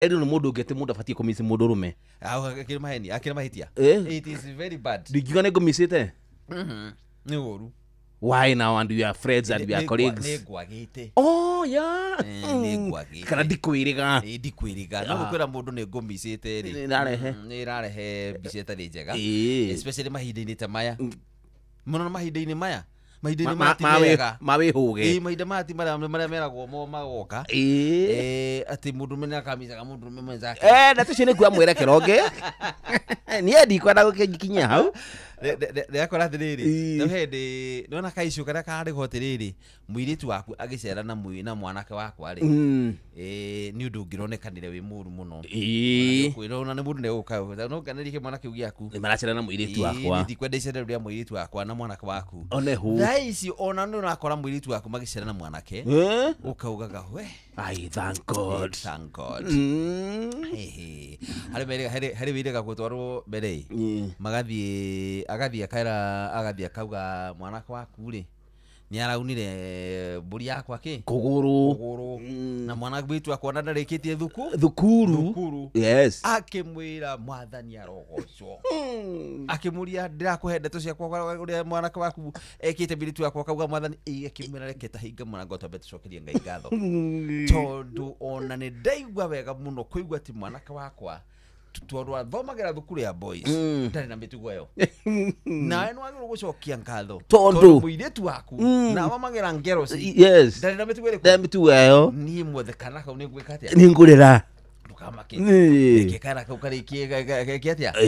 Erirwo nĩ mũndũ ũngĩ atĩ mũndũ abatiĩ kũmiss mũndũ ũrũme. Akĩrĩ maheni, akĩrĩ mahĩtia. Eh? It is very bad. Ndingiuga nĩ ngũmicĩte. Nĩ ũru. Why now? And we are friends and we are colleagues. Nĩ ngwagĩte. Oh yeah. Eh, nĩ ngwagĩte. Kana ndikwĩrĩga. Ĩ, ndikwĩrĩga no Ah. gũkwĩra mũndũ nĩ ngũmicĩte rĩ, Nĩ ĩrarehe. Nĩ ĩrarehe mbica ĩtarĩ njega, Ĩĩ. especially mahinda-inĩ ta maya mũno, mahinda-inĩ maya, mahinda-inĩ Ma- maya ti ma- mega. mawĩhũge. Ĩ, mahinda maya ti marĩa marĩa meragwo mo magoka. Ĩĩ. Eh, atĩ mũndũrũme nĩ akamicaga mũndũrũme mwenzake. Eh, ndeto icio nĩ kuoya mwerekero ũngĩ, niĩ ndikwenda gũkinyia hau. Ndĩrakora atĩrĩrĩ, Ĩĩ. no hĩndĩ nĩwona kaicũ karĩa karĩ ho atĩrĩrĩ, mũirĩtu waku agĩcera na mwanake wakwa rĩ, eh, nĩ ũndũ ũngĩronekanire wĩ mũru mũno. Kwĩrona nĩ mũndũ nĩegũka no nganĩrie mwana kĩu gĩaku. Nĩ maracera na mũirĩtu Ĩĩ, wakwa. niĩ ndikwenda icera rĩu rĩa mũirĩtu wakwa na mwanake waku. One hu. Thaa ici ona nĩ ũrakora mũirĩtu waku magĩcera na mwanake, Eh? ũkaugaga we. I thank God. Thank God. Hehe. Harĩ wĩrĩga gũtwarwo mbere ĩ, magathiĩ agathiĩ akaira, agathiĩ akauga mwanake waku rĩ nĩ araunire mbũri yakwa kĩ kũgũrũ. Kũgũrũ. Na mwana witũ akona ndarĩkĩtie thuku Thukuru. Thukuru. Yes. Akĩmwĩra Mwathani arogocwo. Akĩmũria ndĩrakũhe ndeto ciakwa ũrĩa mwanake waku ekĩte mũirĩtu wakwa, akauga Mwathani ĩ, akĩmwĩra reke tahinga mũrango twambe tũcokerie Ngai ngatho, tondũ ona nĩ ndaigua wega mũno kũigua atĩ mwanake wakwa tondũ athomagĩra thukuru ya boys ndarĩ na mĩtugo ĩyo, nawe nĩ wagĩrĩirwo gũcokia ngatho Tondũ. Mũirĩtu waku na athomagĩra ngeroci ndarĩ na mĩtugo ĩrĩkũ. Ndarĩ mĩtugo ĩyo. Niĩ mwothe kana kau nĩ ngwĩka atĩa? Nĩ ngũrĩra. Ndũkamake. Ĩĩ. Reke kana kau karĩkie geke atĩa.